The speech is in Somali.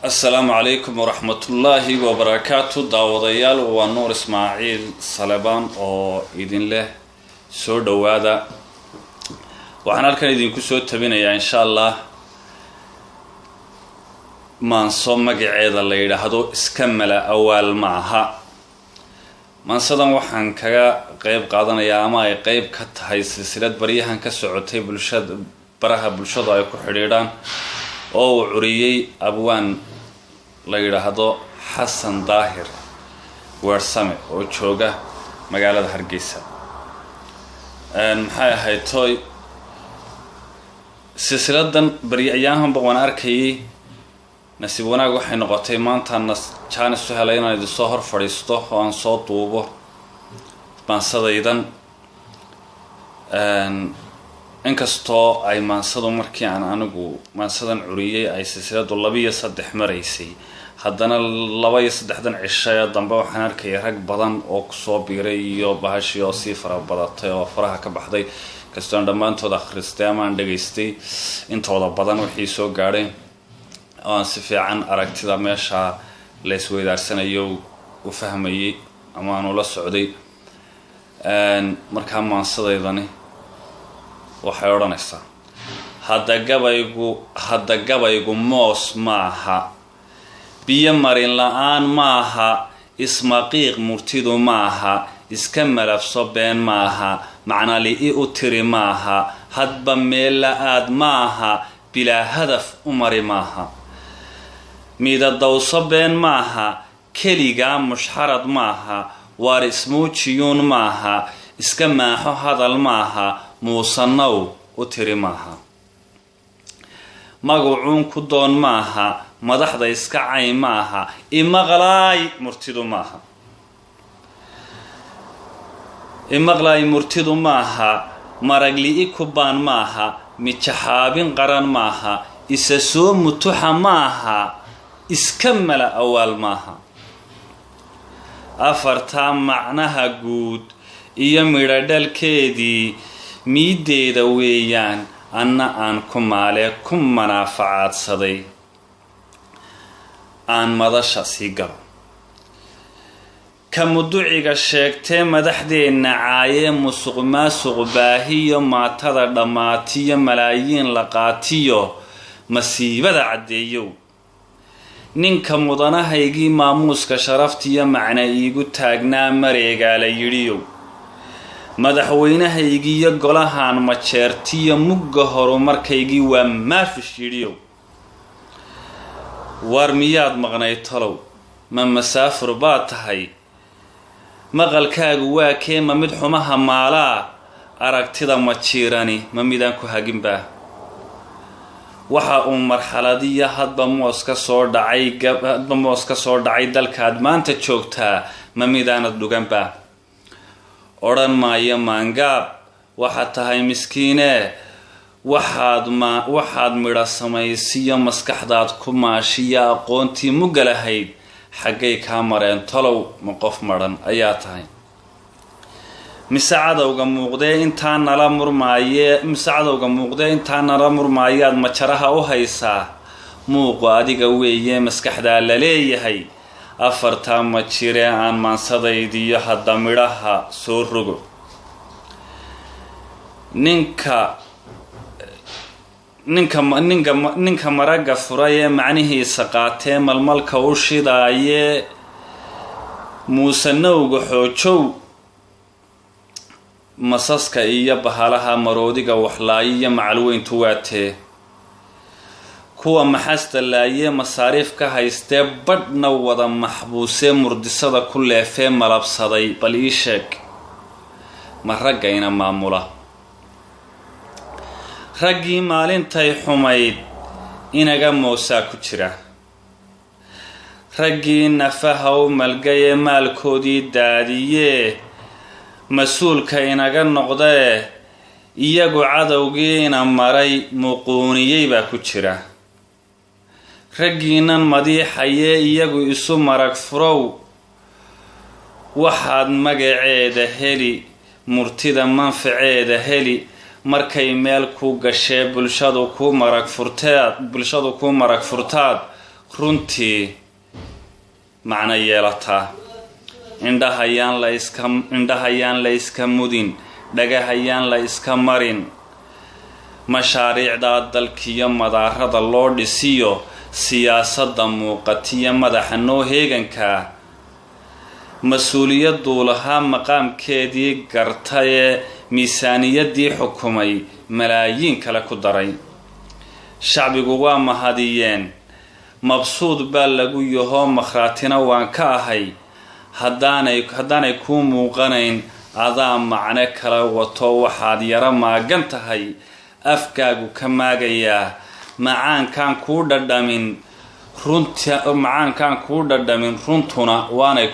Asalaamu calaykum waraxmatullaahi wabarakaatu. Daawadayaal, waa Nuur Ismaaciil Salebaan oo idin leh soo dhowaada. Waxaan halkan idinku soo tabinayaa, insha Allah, maanso magaceeda la yidhaahdo "Iska Mala Awaal Ma Aha". Maansadan waxaan kaga qeyb qaadanayaa ama ay qeyb ka tahay silsilad baryahan ka socotay bulshada, baraha bulshadu ay ku xidhiidhaan, oo uu curiyey abwaan la yidhaahdo Xasan Daahir Weersame oo jooga magaalada Hargeysa. Maxay ahayd toy silsiladan? Baryayahanba waan arkayay. Nasiib wanaag waxay noqotay maantaana jaanis u helay inaan idinsoo hor fadhiisto oo aan soo duubo maansadaydan. Inkastoo ay maansadu markii aan anigu maansadan curiyey ay silsiladu 2 iyo 3 maraysay, haddana 2 iyo 3dan cisho ee dambe waxaan arkayay rag badan oo kusoo biiray iyo bahashii oo sii fara badatay oo faraha ka baxday. Kastoon dhammaantood akhristay ama aan dhegaystay intooda badan wixii soo gaadhay oo aan si fiican aragtida meesha la isweydaarsanayo u fahmayay ama aan ula socday. Markaa maansadaydani waxay odhanaysaa: Hadda gabaygu, hadda gabaygu moos maaha, biyo marin la-aan maaha, ismaqiiq murtidu maaha, iska malabso been maaha, macnali-i u tiri maaha, hadba meel la-aad maaha, bilaa hadaf u mari maaha, midadawso been maaha, keligaa mushxarad maaha, waar ismuujiyuun maaha, iska maaxo hadal maaha, muusanow u tiri maaha, magacuun ku doon maaha, madaxda iska cay maaha, imaqlaay murtidu maaha, imaqlaay murtidu maaha, maragli'i ku baan maaha, mijaxaabin qaran maaha, isa soo mutuxa maaha, iska mala awaal maaha. Afartaa macnaha guud iyo midho dhalkeedii miiddeeda weeyaan, anna aan ku maalee ku manaafacaadsaday aan madasha sii galo. Ka muduciga sheegtee madaxdeenna caayee, musuq maasuq baahiyo, maatada dhammaatiyo, malaayiin la qaatiyo, masiibada caddeeyow, ninka mudanahaygii maamuuska sharaftiyo macna iigu taagnaa mareegaala yidhiyow, madaxweynahaygiiyo golahan majeertiyo mugga horumarkaygii waa maafish yidhiyow, waar miyaad maqnay talow? Ma masaafur baad tahay? Maqalkaagu waa kee? Ma mid xumaha maalaa? Aragtida ma jiirani? Ma midaan ku haginbaa? Waxa uu marxaladiya hadba moos ka soo dhacay, hadba moos ka soo dhacay dalkaad maanta joogtaa, ma midaanad dhuganba? Odhan maayo maangaab, waxaad tahay miskiinee. Waxaad ma waxaad midho samaysiyo maskaxdaad ku maashiya aqoontii mugga lahayd xaggay kaa mareen talow? Ma qof madhan ayaa tahay, mise cadowga muuqdee intaa nala murmaaye, mise cadowga muuqdee intaa nala murmaayaad majaraha u haysaa? Muuqu adiga weeye, maskaxdaa la leeyahay. Afartaa ma jiree aan maansadaydiyo hadda midhaha soo rogo. Ninka maragga furay ee macnihiisa qaatee malmalka u shidaayee, muusanowga xoojow, masaska iyo bahalaha, maroodiga waxlaayiyo macalweyntu waatee, kuwa maxasta laayee masaariif ka haystee, badhna wada maxbuusee, murdisada ku leefee malabsaday, bal ii sheeg, ma raggayna maamula? Raggii maalintay xumayd inaga moosaa ku jira, raggii nafaha u malgayee maalkoodii daadiyee mas-uulka inaga noqdee, iyagu cadowgiina maray muquuniyey baa ku jira. Raggiinan madiixayee iyagu isu marag furow, waxaad magaceeda heli, murtida manfaceeda heli, markay meel ku gashee bulshadu kuu marag furteed, bulshadu kuu marag furtaad. Runtii macno yeelataa. Indhahayaan la iska, indhahayaan la iska mudin, dhagahayaan la iska marin. Mashaariicdaa dalkiyo madaarada loo dhisiyo, siyaasadda muuqatiyo madaxa noo heegankaa, mas-uuliyadduu lahaa maqaamkeedii gartayee miisaaniyaddii xukumay malaayiin kale ku daray. Shacbigu waa mahadiyeen, mabsuud baa lagu yahoo, makhraatina waan ka ahay. Haddaanay kuu muuqanayn, adaa macno kala wato. Waxaad yaro maagan tahay, afkaagu ka maagayaa. Macaankaan kuu dhadhamin runta, macaankaan kuu dhadhamin runtuna waanay.